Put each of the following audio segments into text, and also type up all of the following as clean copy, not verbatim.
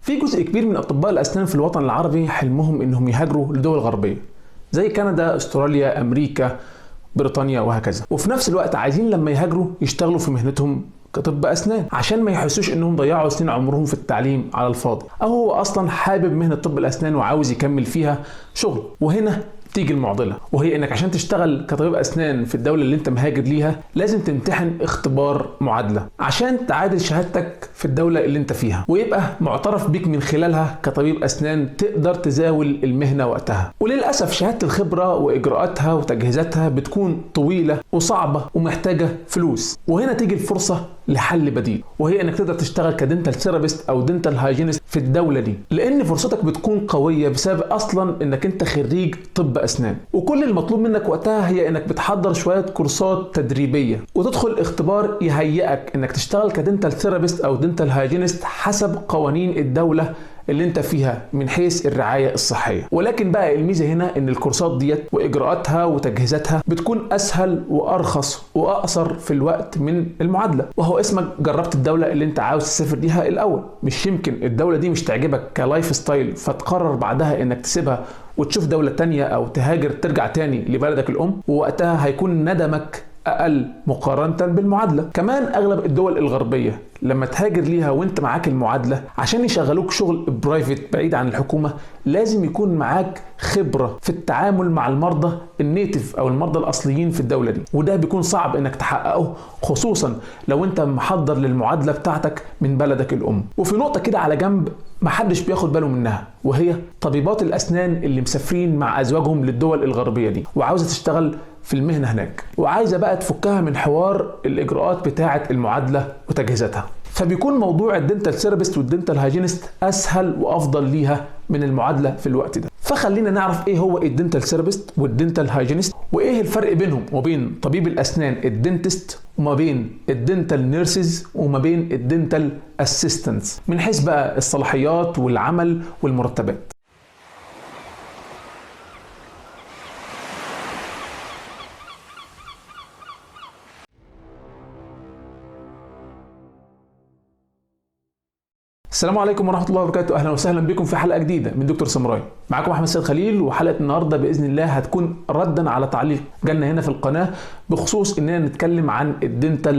في جزء كبير من اطباء الاسنان في الوطن العربي حلمهم انهم يهاجروا لدول غربية زي كندا، استراليا، امريكا، بريطانيا وهكذا، وفي نفس الوقت عايزين لما يهاجروا يشتغلوا في مهنتهم كطب اسنان عشان ما يحسوش انهم ضيعوا سنين عمرهم في التعليم على الفاضي، او هو اصلا حابب مهنة طب الاسنان وعاوز يكمل فيها شغل. وهنا تيجي المعضلة، وهي انك عشان تشتغل كطبيب اسنان في الدولة اللي انت مهاجر ليها لازم تمتحن اختبار معادلة عشان تعادل شهادتك في الدولة اللي انت فيها ويبقى معترف بيك من خلالها كطبيب اسنان تقدر تزاول المهنة وقتها. وللاسف شهادة الخبرة واجراءاتها وتجهيزاتها بتكون طويلة وصعبة ومحتاجة فلوس. وهنا تيجي الفرصة لحل بديل، وهي انك تقدر تشتغل ك dental therapist او dental hygienist في الدولة دي، لان فرصتك بتكون قوية بسبب اصلا انك انت خريج طب اسنان، وكل المطلوب منك وقتها هي انك بتحضر شوية كورسات تدريبية وتدخل اختبار يهيئك انك تشتغل ك dental therapist او dental hygienist حسب قوانين الدولة اللي انت فيها من حيث الرعاية الصحية. ولكن بقى الميزة هنا ان الكورسات ديت واجراءاتها وتجهيزاتها بتكون اسهل وارخص واقصر في الوقت من المعادلة، وهو اسمك جربت الدولة اللي انت عاوز تسافر ليها الاول. مش يمكن الدولة دي مش تعجبك ك lifestyle فتقرر بعدها انك تسيبها وتشوف دولة تانية او تهاجر ترجع تاني لبلدك الام، ووقتها هيكون ندمك اقل مقارنة بالمعادله. كمان اغلب الدول الغربية لما تهاجر ليها وانت معاك المعادلة عشان يشغلوك شغل private بعيد عن الحكومة لازم يكون معاك خبره في التعامل مع المرضى ال native او المرضى الاصليين في الدولة دي، وده بيكون صعب انك تحققه خصوصا لو انت محضر للمعادله بتاعتك من بلدك الام. وفي نقطة كده على جنب محدش بياخد باله منها، وهي طبيبات الاسنان اللي مسافرين مع ازواجهم للدول الغربية دي وعاوزه تشتغل في المهنة هناك وعايزه بقى تفكها من حوار الاجراءات بتاعه المعادلة وتجهيزاتها، فبيكون موضوع ال dental therapist وال dental hygienist اسهل وافضل ليها من المعادلة في الوقت ده. فخلينا نعرف ايه هو ال dental therapist وال dental hygienist وايه الفرق بينهم وبين طبيب الاسنان ال dentist وما بين ال dental nurses وما بين ال dental assistants من حيث بقى الصلاحيات والعمل والمرتبات. السلام عليكم ورحمة الله وبركاته، أهلا وسهلا بكم في حلقة جديدة من دكتور ساموراي. معاكم أحمد سيد خليل، وحلقة النهاردة بإذن الله هتكون ردا على تعليق جالنا هنا في القناة بخصوص إننا نتكلم عن ال dental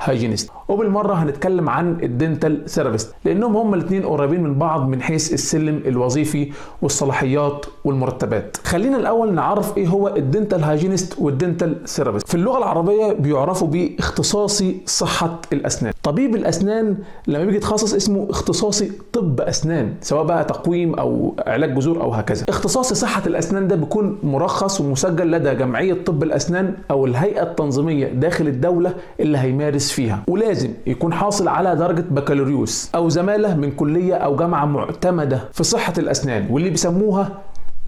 hygienist، وبالمرة هنتكلم عن ال dental therapist لأنهم هما الاثنين قريبين من بعض من حيث السلم الوظيفي والصلاحيات والمرتبات. خلينا الأول نعرف إيه هو ال dental hygienist وال dental therapist. في اللغة العربية بيعرفوا باختصاصي صحة الأسنان. طبيب الأسنان لما بيجي يتخصص اسمه اختصاصي طب أسنان، سواء بقى تقويم أو علاج جذور أو هكذا. اختصاصي صحة الأسنان ده بيكون مرخص ومسجل لدى جمعية طب الأسنان أو الهيئة التنظيمية داخل الدولة اللي هيمارس فيها، ولازم يكون حاصل على درجة بكالوريوس أو زمالة من كلية أو جامعة معتمدة في صحة الأسنان واللي بيسموها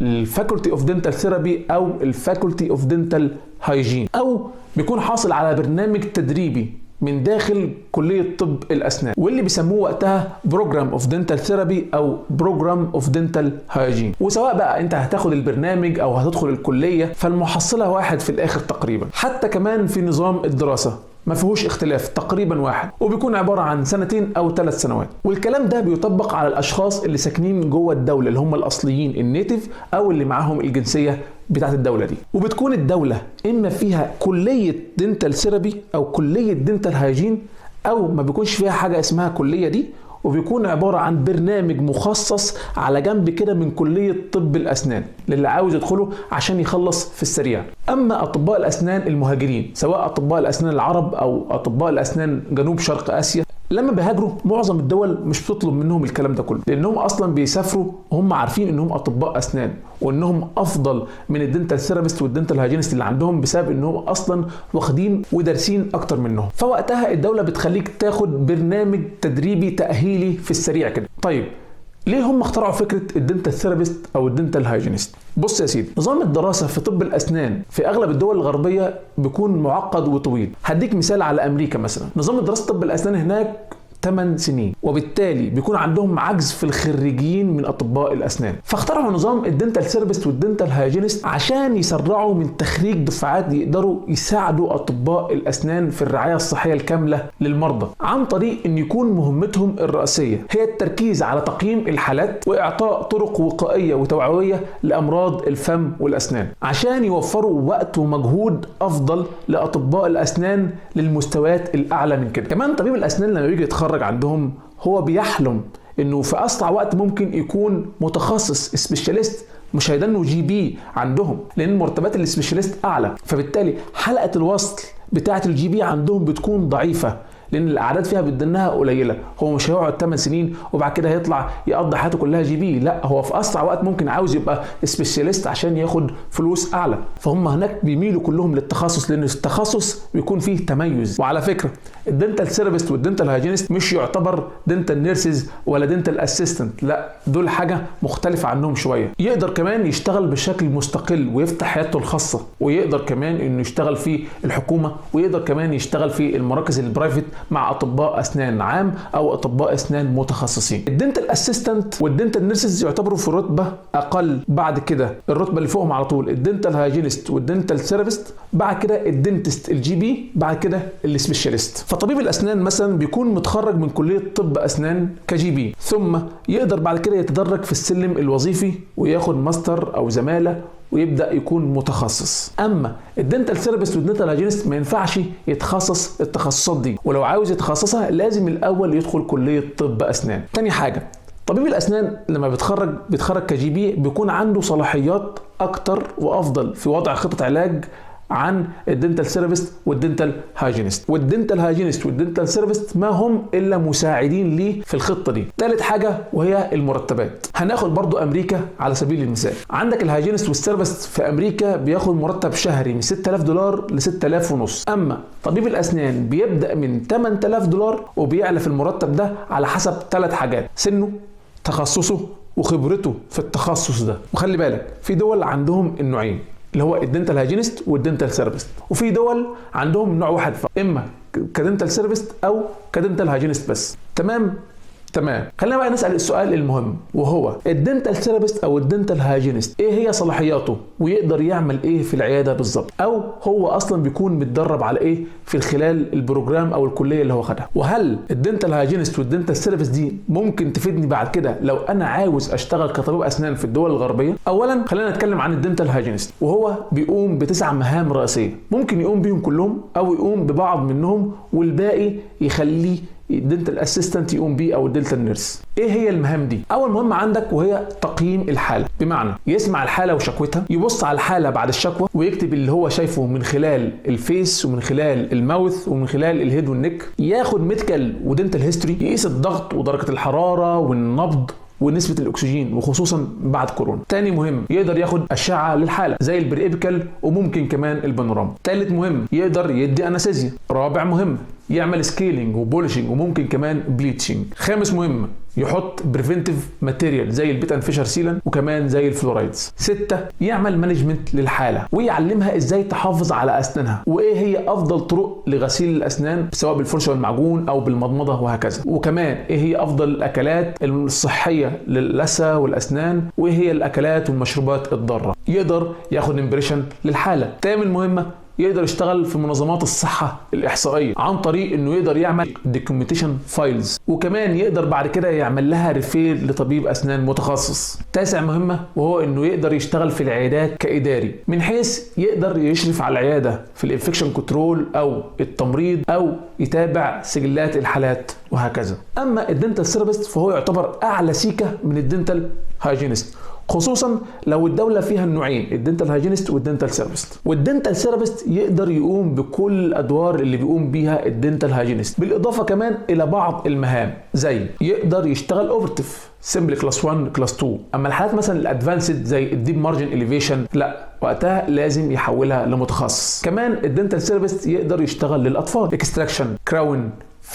ال faculty of dental therapy أو ال faculty of dental hygiene، أو بيكون حاصل على برنامج تدريبي من داخل كلية طب الأسنان واللي بيسموه وقتها program of dental therapy أو program of dental hygiene. وسواء بقى أنت هتاخد البرنامج أو هتدخل الكلية فالمحصلة واحد في الآخر تقريبا. حتى كمان في نظام الدراسة ما فيهوش اختلاف، تقريبا واحد، وبيكون عبارة عن 2 أو 3 سنوات. والكلام ده بيطبق على الأشخاص اللي ساكنين جوه الدولة اللي هم الأصليين ال native أو اللي معاهم الجنسية بتاعت الدولة دي. وبتكون الدولة إما فيها كلية dental therapy أو كلية dental hygiene أو ما بيكونش فيها حاجة اسمها كلية دي، وبيكون عبارة عن برنامج مخصص على جنب كده من كلية طب الأسنان للي عاوز يدخله عشان يخلص في السريع. أما أطباء الأسنان المهاجرين سواء أطباء الأسنان العرب أو أطباء الأسنان جنوب شرق آسيا لما بيهاجروا معظم الدول مش بتطلب منهم الكلام ده كله، لانهم اصلا بيسافروا وهم عارفين انهم اطباء اسنان وانهم افضل من ال dental therapist وال dental hygienist اللي عندهم بسبب انهم اصلا واخدين ودارسين اكتر منهم. فوقتها الدولة بتخليك تاخد برنامج تدريبي تاهيلي في السريع كده. طيب ليه هم اخترعوا فكرة ال dental therapist او ال dental hygienist؟ بص يا سيدي، نظام الدراسة في طب الاسنان في اغلب الدول الغربية بيكون معقد وطويل. هديك مثال على امريكا مثلا، نظام دراسة طب الاسنان هناك 8 8 سنين، وبالتالي بيكون عندهم عجز في الخريجين من اطباء الاسنان. فاخترعوا نظام ال dental therapist وال dental hygienist عشان يسرعوا من تخريج دفعات يقدروا يساعدوا اطباء الاسنان في الرعاية الصحية الكاملة للمرضى، عن طريق ان يكون مهمتهم الرئيسية هي التركيز على تقييم الحالات واعطاء طرق وقائيه وتوعويه لامراض الفم والاسنان، عشان يوفروا وقت ومجهود افضل لاطباء الاسنان للمستويات الاعلى من كده. كمان طبيب الاسنان لما بيجي يتخرج عندهم هو بيحلم انه في اسرع وقت ممكن يكون متخصص specialist، مش هيدنه GP عندهم، لان مرتبات ال specialist اعلى، فبالتالي حلقة الوصل بتاعه ال GP عندهم بتكون ضعيفة لان الاعداد فيها بتدنها قليله. هو مش هيقعد 8 سنين وبعد كده هيطلع يقضي حياته كلها GP، لا، هو في اسرع وقت ممكن عاوز يبقى specialist عشان ياخد فلوس اعلى. فهم هناك بيميلوا كلهم للتخصص لان التخصص بيكون فيه تميز. وعلى فكرة ال dental therapist وال dental hygienist مش يعتبر dental nurses ولا dental assistant، لا، دول حاجة مختلفة عنهم شوية. يقدر كمان يشتغل بشكل مستقل ويفتح حياته الخاصة، ويقدر كمان انه يشتغل في الحكومة، ويقدر كمان يشتغل في المراكز ال private مع اطباء اسنان عام او اطباء اسنان متخصصين. ال dental assistant وال dental nurses يعتبروا في رتبه اقل، بعد كده الرتبة اللي فوقهم على طول ال dental hygienist وال dental therapist، بعد كده ال dentist ال GP، بعد كده ال specialist. فطبيب الاسنان مثلا بيكون متخرج من كليه طب اسنان ك GP، ثم يقدر بعد كده يتدرج في السلم الوظيفي وياخد ماستر او زمالة ويبدا يكون متخصص. اما ال dental therapist وال dental hygienist ما ينفعش يتخصص التخصصات دي، ولو عاوز يتخصصها لازم الاول يدخل كليه طب اسنان. تاني حاجة، طبيب الاسنان لما بيتخرج ك GP بيكون عنده صلاحيات اكتر وافضل في وضع خطه علاج عن ال dental therapist وال dental hygienist. وال dental hygienist وال dental therapist ما هم الا مساعدين ليه في الخطة دي. ثالث حاجة وهي المرتبات. هناخد برضو امريكا على سبيل المثال. عندك ال hygienist وال therapist في امريكا بياخد مرتب شهري من $6000 ل 6500. اما طبيب الاسنان بيبدا من $8000 وبيعلى في المرتب ده على حسب 3 حاجات: سنة، تخصصه، وخبرته في التخصص ده. وخلي بالك في دول عندهم النوعين اللي هو ال dental hygienist وال dental therapist، وفي دول عندهم نوع واحد فقط، اما ك dental therapist او ك dental hygienist بس. تمام. خلينا بقى نسال السؤال المهم، وهو ال dental therapist او ال dental hygienist ايه هي صلاحياته ويقدر يعمل ايه في العيادة بالظبط، او هو اصلا بيكون متدرب على ايه في خلال ال program او الكلية اللي هو خدها، وهل ال dental hygienist وال dental therapist دي ممكن تفيدني بعد كده لو انا عاوز اشتغل كطبيب اسنان في الدول الغربية؟ اولا خلينا نتكلم عن ال dental hygienist، وهو بيقوم ب9 مهام رئيسية، ممكن يقوم بيهم كلهم او يقوم ببعض منهم والباقي يخليه ال dental assistant يقوم بيه او ال dental nurse. ايه هي المهام دي؟ اول مهمة عندك وهي تقييم الحالة، بمعنى يسمع الحالة وشكوتها، يبص على الحالة بعد الشكوى ويكتب اللي هو شايفه من خلال ال face ومن خلال ال mouth ومن خلال ال head وال neck، ياخد medical و dental history، يقيس الضغط ودرجة الحرارة والنبض ونسبة الأكسجين وخصوصا بعد كورونا. تاني مهم يقدر ياخد أشعة للحالة زي ال periapical وممكن كمان البانوراما. تالت مهم يقدر يدي anesthesia. رابع مهم يعمل scaling و polishing وممكن كمان bleaching. خامس مهم يحط preventive material زي ال pit and fissure sealant وكمان زي ال fluorides. 6 يعمل management للحالة ويعلمها ازاي تحافظ على اسنانها وايه هي افضل طرق لغسيل الاسنان سواء بالفرشه والمعجون او بالمضمضه وهكذا، وكمان ايه هي افضل الاكلات الصحية للثه والاسنان وايه هي الاكلات والمشروبات الضارة. يقدر ياخد impression للحالة. تامن مهمة يقدر يشتغل في منظمات الصحة الإحصائية عن طريق إنه يقدر يعمل documentation files، وكمان يقدر بعد كده يعمل لها refer لطبيب أسنان متخصص. تاسع مهمة وهو إنه يقدر يشتغل في العيادات كإداري، من حيث يقدر يشرف على العيادة في ال infection control أو التمريض أو يتابع سجلات الحالات وهكذا. أما ال dental therapist فهو يعتبر أعلى سيكة من ال dental hygienist، خصوصا لو الدولة فيها النوعين ال dental hygienist وال dental therapist. وال dental therapist يقدر يقوم بكل الادوار اللي بيقوم بيها ال dental hygienist، بالاضافة كمان الى بعض المهام زي يقدر يشتغل operative simple class 1 class 2. اما الحالات مثلا ال advanced زي ال deep margin elevation لا، وقتها لازم يحولها لمتخصص. كمان ال dental therapist يقدر يشتغل للاطفال extraction، crown،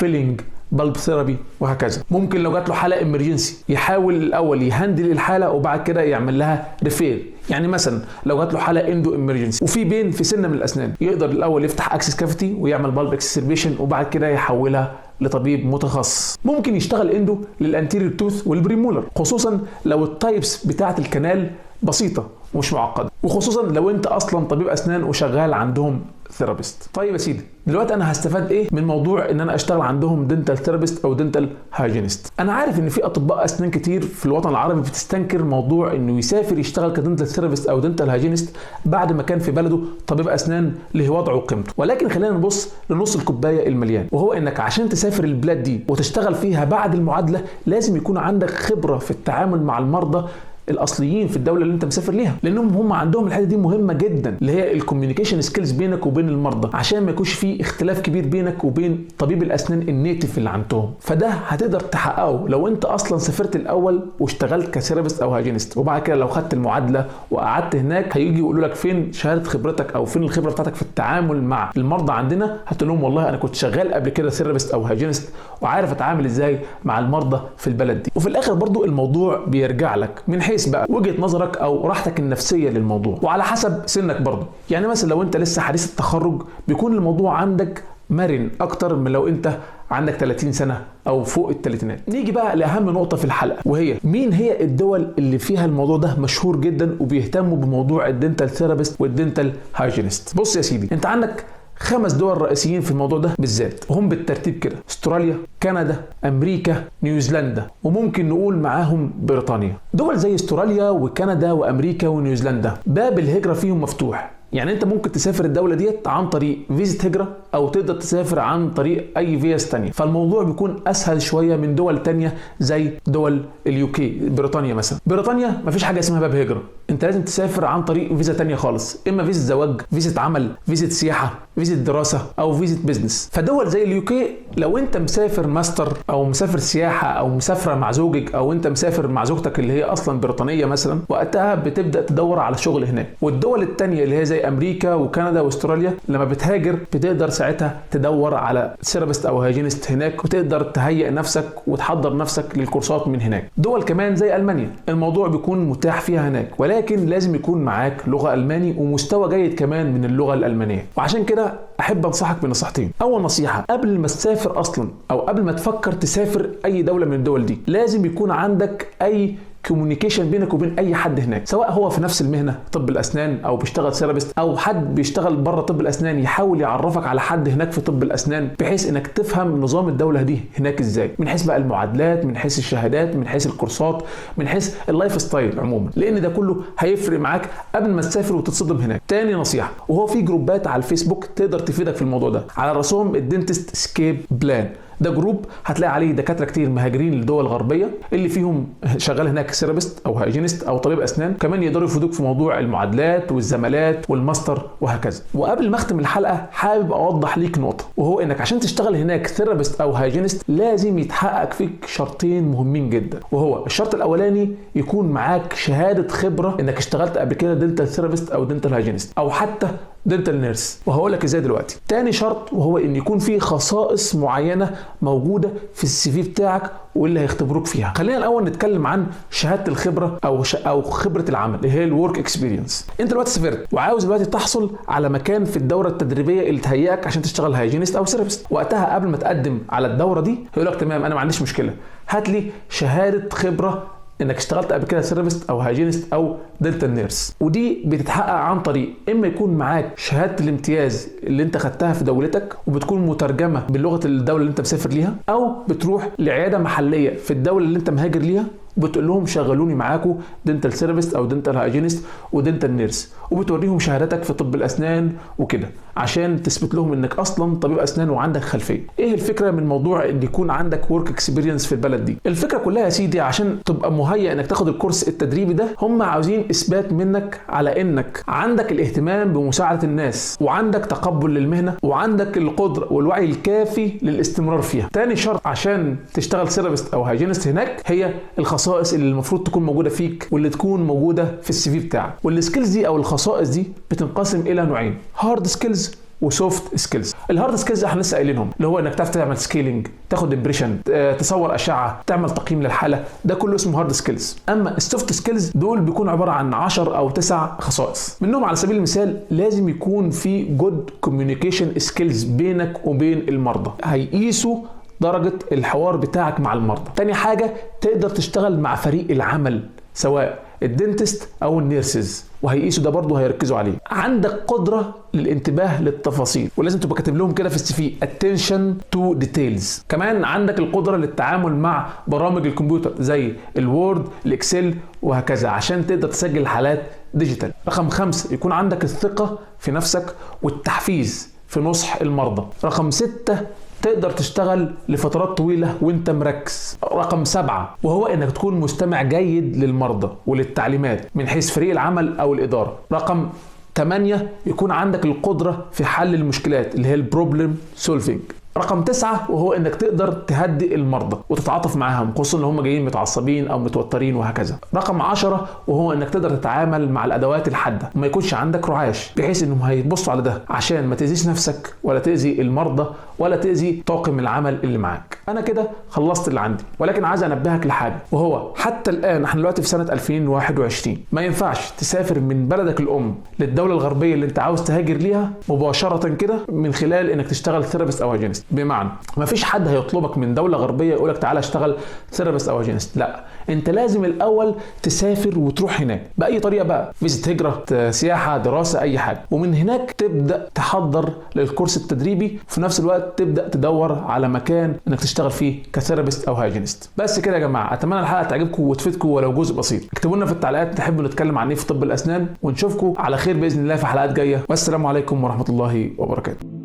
filling، pulp therapy وهكذا. ممكن لو جات له حاله emergency يحاول الاول ي handle الحالة وبعد كده يعمل لها refer. يعني مثلا لو جات له حاله endo emergency وفي pain في سنة من الاسنان، يقدر الاول يفتح access cavity ويعمل pulp extirpation وبعد كده يحولها لطبيب متخصص. ممكن يشتغل endo لل anterior tooth وال premolar، خصوصا لو ال types بتاعه ال canal بسيطة ومش معقدة، وخصوصا لو انت اصلا طبيب اسنان وشغال عندهم therapist. طيب يا سيدي، دلوقتي انا هستفاد ايه من موضوع ان انا اشتغل عندهم dental therapist او dental hygienist؟ انا عارف ان في اطباء اسنان كتير في الوطن العربي بتستنكر موضوع انه يسافر يشتغل ك dental therapist او dental hygienist بعد ما كان في بلده طبيب اسنان له وضعه وقيمته، ولكن خلينا نبص لنص الكوباية المليان، وهو انك عشان تسافر البلاد دي وتشتغل فيها بعد المعادلة لازم يكون عندك خبره في التعامل مع المرضى الاصليين في الدولة اللي انت مسافر ليها، لانهم هم عندهم الحتة دي مهمة جدا اللي هي ال communication skills بينك وبين المرضى، عشان ما يكونش في اختلاف كبير بينك وبين طبيب الاسنان ال native اللي عندهم. فده هتقدر تحققه لو انت اصلا سافرت الاول واشتغلت ك therapist او hygienist، وبعد كده لو خدت المعادلة وقعدت هناك هيجي يقولوا لك فين شهادة خبرتك او فين الخبرة بتاعتك في التعامل مع المرضى عندنا، هتقول لهم والله انا كنت شغال قبل كده therapist او hygienist وعارف اتعامل ازاي مع المرضى في البلد دي. وفي الاخر برضو الموضوع بيرجع لك من حيث بقى وجهة نظرك او راحتك النفسية للموضوع، وعلى حسب سنك برضه. يعني مثلا لو انت لسه حديث التخرج بيكون الموضوع عندك مرن اكتر من لو انت عندك 30 سنة او فوق الثلاثينات. نيجي بقى لاهم نقطة في الحلقة، وهي مين هي الدول اللي فيها الموضوع ده مشهور جدا وبيهتموا بموضوع ال dental therapist وال dental hygienist. بص يا سيدي، انت عندك 5 دول رئيسيين في الموضوع ده بالذات، وهم بالترتيب كده: استراليا، كندا، امريكا، نيوزيلندا، وممكن نقول معاهم بريطانيا. دول زي استراليا وكندا وامريكا ونيوزيلندا باب الهجرة فيهم مفتوح، يعني انت ممكن تسافر الدولة ديت عن طريق فيزا هجرة او تقدر تسافر عن طريق اي فيزا تانية، فالموضوع بيكون اسهل شوية من دول تانية زي دول ال UK، بريطانيا مثلا. بريطانيا مفيش حاجة اسمها باب هجرة، انت لازم تسافر عن طريق فيزا تانية خالص، اما فيزا زواج، فيزا عمل، فيزا سياحة، فيزا دراسة، او فيزا business. فدول زي ال UK لو انت مسافر ماستر او مسافر سياحة او مسافرة مع زوجك او انت مسافر مع زوجتك اللي هي اصلا بريطانية مثلا، وقتها بتبدأ تدور على شغل هناك. والدول التانية اللي هي زي امريكا وكندا واستراليا لما بتهاجر بتقدر ساعتها تدور على therapist او hygienist هناك، وتقدر تهيئ نفسك وتحضر نفسك للكورسات من هناك. دول كمان زي المانيا الموضوع بيكون متاح فيها هناك، ولكن لازم يكون معاك لغة الماني ومستوى جيد كمان من اللغة الالمانية. وعشان كده احب انصحك بنصيحتين. اول نصيحة، قبل ما تسافر اصلا او قبل ما تفكر تسافر اي دولة من الدول دي لازم يكون عندك اي communication بينك وبين اي حد هناك، سواء هو في نفس المهنة طب الاسنان او بيشتغل therapist او حد بيشتغل بره طب الاسنان، يحاول يعرفك على حد هناك في طب الاسنان بحيث انك تفهم نظام الدولة دي هناك ازاي، من حيث بقى المعادلات، من حيث الشهادات، من حيث الكورسات، من حيث ال lifestyle عموما، لان ده كله هيفرق معاك قبل ما تسافر وتتصدم هناك. تاني نصيحة، وهو في جروبات على الفيسبوك تقدر تفيدك في الموضوع ده، على راسهم ال Dentist Escape Plan. ده group هتلاقي عليه دكاترة كتير مهاجرين لدول غربية اللي فيهم شغال هناك therapist او hygienist او طبيب اسنان، كمان يقدروا يفيدوك في موضوع المعادلات والزمالات والماستر وهكذا. وقبل ما اختم الحلقة حابب اوضح ليك نقطة، وهو انك عشان تشتغل هناك therapist او hygienist لازم يتحقق فيك شرطين مهمين جدا، وهو الشرط الاولاني يكون معاك شهادة خبره انك اشتغلت قبل كده dental therapist او dental hygienist او حتى dental nurse، وهقول لك ازاي دلوقتي. تاني شرط وهو ان يكون في خصائص معينة موجودة في ال CV بتاعك واللي هيختبروك فيها. خلينا الاول نتكلم عن شهادة الخبرة او خبره العمل اللي هي ال work experience. انت دلوقتي سافرت وعاوز دلوقتي تحصل على مكان في الدورة التدريبية اللي تهيئك عشان تشتغل hygienist او therapist، وقتها قبل ما تقدم على الدورة دي هيقول لك تمام انا ما عنديش مشكلة، هات لي شهادة خبره انك اشتغلت قبل كده therapist او hygienist او dental nurse. ودي بتتحقق عن طريق اما يكون معاك شهادة الامتياز اللي انت خدتها في دولتك وبتكون مترجمة بلغه الدولة اللي انت مسافر ليها، او بتروح لعياده محليه في الدولة اللي انت مهاجر ليها وبتقول لهم شغلوني معاكم dental therapist او dental hygienist و dental nurse، وبتوريهم شهاداتك في طب الاسنان وكده عشان تثبت لهم انك اصلا طبيب اسنان وعندك خلفية. ايه الفكرة من موضوع ان يكون عندك work experience في البلد دي؟ الفكرة كلها يا سيدي عشان تبقى مهيئ انك تاخد الكورس التدريبي ده، هم عاوزين اثبات منك على انك عندك الاهتمام بمساعدة الناس وعندك تقبل للمهنه وعندك القدرة والوعي الكافي للاستمرار فيها. تاني شرط عشان تشتغل therapist او hygienist هناك هي الخصائص اللي المفروض تكون موجودة فيك واللي تكون موجودة في ال CV بتاعك. وال skills دي او الخصائص دي بتنقسم الى نوعين: hard skills و soft skills. ال hard skills احنا لسه قايلينهم، اللي هو انك تعرف تعمل scaling، تاخد impression، تصور اشعه، تعمل تقييم للحالة، ده كله اسمه hard skills. اما ال soft skills دول بيكونوا عبارة عن 10 او 9 خصائص، منهم على سبيل المثال لازم يكون في good communication skills بينك وبين المرضى. هيقيسوا درجه الحوار بتاعك مع المرضى. تاني حاجة، تقدر تشتغل مع فريق العمل سواء ال dentist او ال nurses، وهيقيسوا ده برضه هيركزوا عليه. عندك قدره للانتباه للتفاصيل، ولازم تبقى كاتب لهم كده في ال CV attention to details. كمان عندك القدرة للتعامل مع برامج الكمبيوتر زي ال Word، ال Excel وهكذا، عشان تقدر تسجل حالات digital. رقم 5، يكون عندك الثقة في نفسك والتحفيز في نصح المرضى. رقم 6، تقدر تشتغل لفترات طويلة وانت مركز. رقم 7، وهو انك تكون مستمع جيد للمرضى وللتعليمات من حيث فريق العمل او الادارة. رقم 8، يكون عندك القدرة في حل المشكلات اللي هي ال problem solving. رقم 9، وهو انك تقدر تهدئ المرضى وتتعاطف معاهم، خصوصا ان هم جايين متعصبين او متوترين وهكذا. رقم 10، وهو انك تقدر تتعامل مع الادوات الحادة وما يكونش عندك رعاش، بحيث انهم هيبصوا على ده عشان ما تاذيش نفسك ولا تاذي المرضى ولا تاذي طاقم العمل اللي معاك. انا كده خلصت اللي عندي، ولكن عايز انبهك لحاجة، وهو حتى الان احنا دلوقتي في سنة 2021، ما ينفعش تسافر من بلدك الام للدولة الغربية اللي انت عاوز تهاجر ليها مباشرة كده من خلال انك تشتغل therapist او hygienist. بمعنى مفيش حد هيطلبك من دولة غربية يقولك تعالى اشتغل therapist او hygienist، لا، انت لازم الاول تسافر وتروح هناك باي طريقه بقى، فيزا هجره، سياحة، دراسة، اي حاجة، ومن هناك تبدا تحضر للكورس التدريبي، وفي نفس الوقت تبدا تدور على مكان انك تشتغل فيه ك therapist او hygienist. بس كده يا جماعة، اتمنى الحلقة تعجبكم وتفيدكم ولو جزء بسيط. اكتبوا لنا في التعليقات تحبوا نتكلم عن ايه في طب الاسنان، ونشوفكم على خير باذن الله في حلقات جاية. والسلام عليكم ورحمة الله وبركاته.